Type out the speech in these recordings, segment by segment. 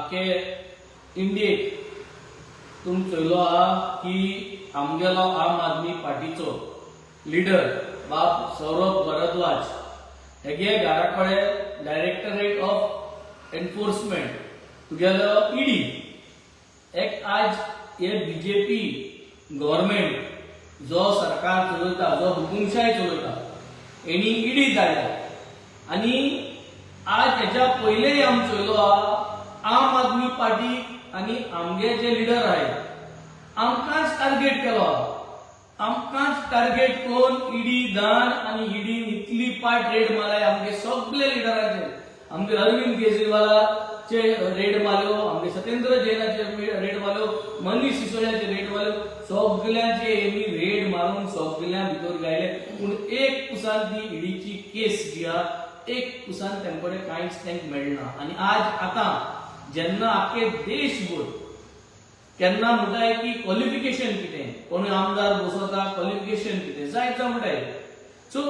आख्खे इंडियेक तुमी चोयलो आहा की आमगेलो आम आदमी पार्टीचो लिडर बाब सौरभ भारद्वाज हेगे घरा कडेन डायरेक्टरेट ऑफ एनफोर्समेंट, तुगेलो ईडी एक, आज हे बीजेपी गव्हर्मेंट जो सरकार चलयता, जो हुकुमशाय चलयता, हेणी ईडी धाडल्या. आनी आज हेच्या पयलेय आमी चोयलो आहा, आम आदमी पार्टी आनी आमगे जे लिडर आहाय, आमकांच टार्गेट केलो आहा. आमकांच टार्गेट करून ईडी धाडन आनी ईडीन इतली पाट रेड मारलाय आमगे सगळे लिडरांचे. आमगे अरविंद केजरीवालाचे रेड मारल्यो, आमगे सत्येंद्र जैनाचे रेड मारल्यो, मनीष सिसोदियाचे रेड मारल्यो, सगल्यांचे हेणी रेड मारून सगळ्यां भितर घायले. पूण एक पुसान ती ईडीची केस जी आहा, एक पुसान तेंकडे कांयच तांकां मेळना. आनी आज आतां जेन्ना आख्खे देशभर केन्ना म्हणटाय की क्वॉलिफिकेशन कितें, कोणूय आमदार बसोता, क्वॉलिफिकेशन कितें जायत जावं म्हणटाय. सो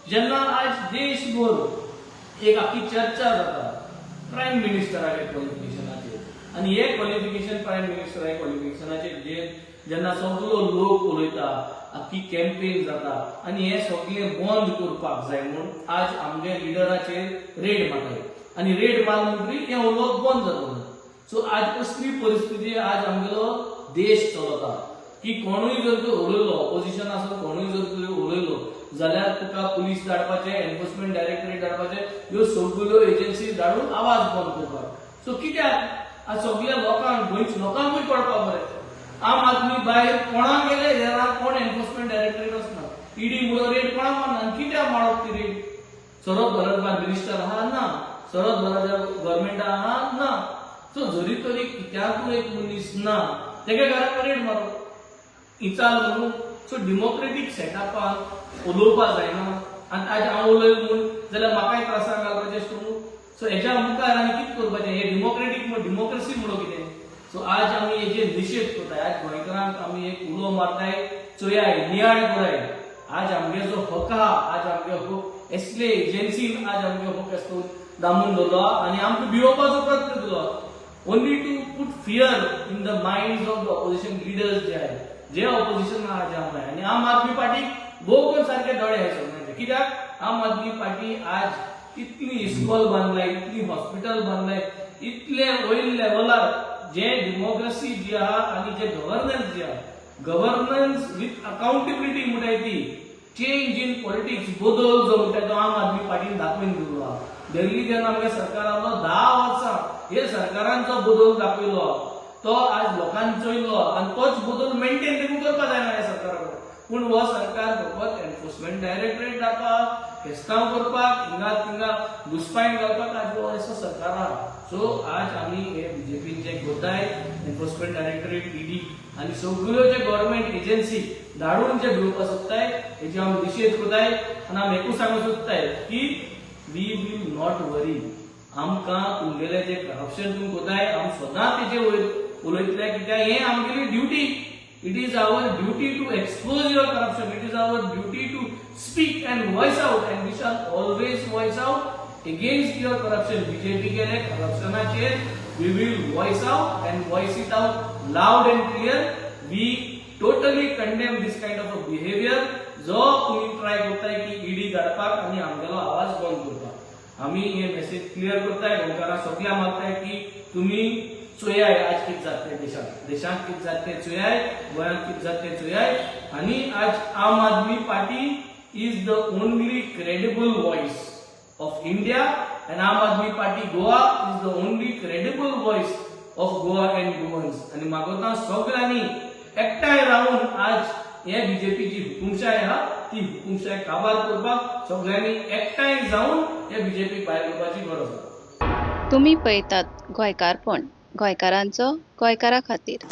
जेन्ना आज देशभर एक आख्खी चर्चा जाता प्रायम मिनिस्टराच्या क्वॉलिफिकेशनाचेर आनी हे क्वॉलिफिकेशन, प्रायम मिनिस्टराच्या क्वॉलिफिकेशनाचेर जे जेन्ना सगलो लोक उलयता, आख्खी कॅम्पेन जाता आनी हे सगळें बंद करपाक जाय म्हूण आज आमगे लिडराचेर रेड मारताय. आनी रेड मार म्हणटकीर हें उलोवप बंद जाता. सो आज कसली परिस्थिती आज आमगेलो देश चलता की कोणूय जर तूं उलयलो, ऑपोजिशन आसो, कोणूय जर तुवें उलयलो जाल्यार तुका पुलीस धाडपाचे, एनफोर्समेंट डायरेक्टरेट धाडपाचे, ह्यो सगल्यो एजन्सी धाडून आवाज बंद करपाक. सो कित्याक आज सगल्या लोकांक, गोंयच्या लोकांकूय कळपाक बरें, आम आदमी भायर कोणाक गेले जाल्यार कोण एनफोर्समेंट डायरेक्टरेट वचना, ईडी मुळो रेड कोणाक मारना. आनी कित्याक मारप ती रेड? सौरभ भारद्वाज मिनिस्टर आहा ना? सौरभ भारद्वाज गव्हर्मेंट आहा ना? सो जरी तरी कित्याकूय एक मनीस ना, तेगे घराक रेड मारप इचाल म्हणून. सो डेमोक्रेटीक सेटअपान उलोवपा जायना आनी आज हांव उलयलो म्हूण जाल्यार म्हाकाय त्रासाक घालपाचें अशें करून. सो हेच्या मुखार आनी कितें करपाचें? हे डेमोक्रेटीक डेमोक्रेसी म्हणून कितें? सो आज आमी हेजेर निशेध करताय. आज गोंयकारांक आमी एक उलो मारताय, चोयाय, नियाळ कराय. आज आमगे जो हक आहा, आज आमगे हक एसले एजन्सीन आज आमगे हक आसतो दामून दवरलो आनी आमकां भियोवपाचो प्रयत्न केलो, only to put fear in the mind of the opposition leaders जे आहे, जे ऑपोजिशन आहा, जे आम आनी आम आदमी पार्टी भोव करून सारके दोळे आहाय सगळ्यांचे. कित्याक आम आदमी पार्टी आज इतली इस्कॉल बांदलाय, इतली हॉस्पिटल बांदलाय, इतले वयर लेवलार जे डेमोक्रेसी जी आहा आनी जे गव्हर्नन्स जी आहा, गव्हर्नन्स विथ अकाउंटेबिलिटी म्हणटाय ती, चेंज इन पॉलिटिक्स, बदल जो म्हणटाय तो आम आदमी पार्टीन दाखोवन दिलो आहा. दिल्ली जेन्ना आमगे सरकार आयलो, 10 वर्सां हे सरकारान जो बदल दाखयलो तो आज लोकांनी चोयलो आनी तोच बदल मेंटेन देखून करपा जायना ह्या सरकारा कडेन. पूण हो सरकार फकत एनफोर्समेंट डायरेक्टरेट धाडपाक, केस्तांव करपाक, हिंगा थिंगा घुसपायन घालपाक आज हो असो सरकार आहा. सो आज आमी हे बीजेपीन जे करताय, एनफोर्समेंट डायरेक्टरेट, ईडी आनी सगळ्यो जे गव्हर्मेंट एजन्सी धाडून जे घेवपाक सोदताय, हेजे आमी निशेध करताय. आनी आमी एकूच सांगूंक सोदताय की we will not worry. आमकां तुमगेले जे करप्शन तुमी करताय, आमी सदांच तेजे वयर उलयतले, कित्याक हे आमगेली duty. It is our duty to expose your corruption. It is our duty to speak and voice out, and we shall always voice out against your corruption. BJP गेले करप्शनाचेर we will voice out and voice it out loud and clear. We totally condemn this kind of a behavior जो तुम्ही try करताय की ED धाडपाक आनी आमगेलो आवाज बंद करपाक. आमी हे मेसेज क्लियर करताय, गोंयकारां सगळ्या मागताय की तुम्ही चोयाय आज कितें जाता तें देशांत, देशांत कितें जाता तें चोयाय, गोंयांत कितें जाता तें चोयाय. आनी आज आम Aadmi party is the only credible voice of India and Aam Aadmi Party Goa is the only credible voice of Goa and Goans. आनी मागोता सगळ्यांनी एकठांय रावन आज हे बीजेपीची हुकुमशाय आहा ती हुकुमशाय काबार करपाक सगळ्यांनी एकठांय जावन हे बीजेपी भायर करपाची गरज आसा. तुमी पळयतात गोंयकारपण, गोंयकारांचो गोंयकारा खातीर.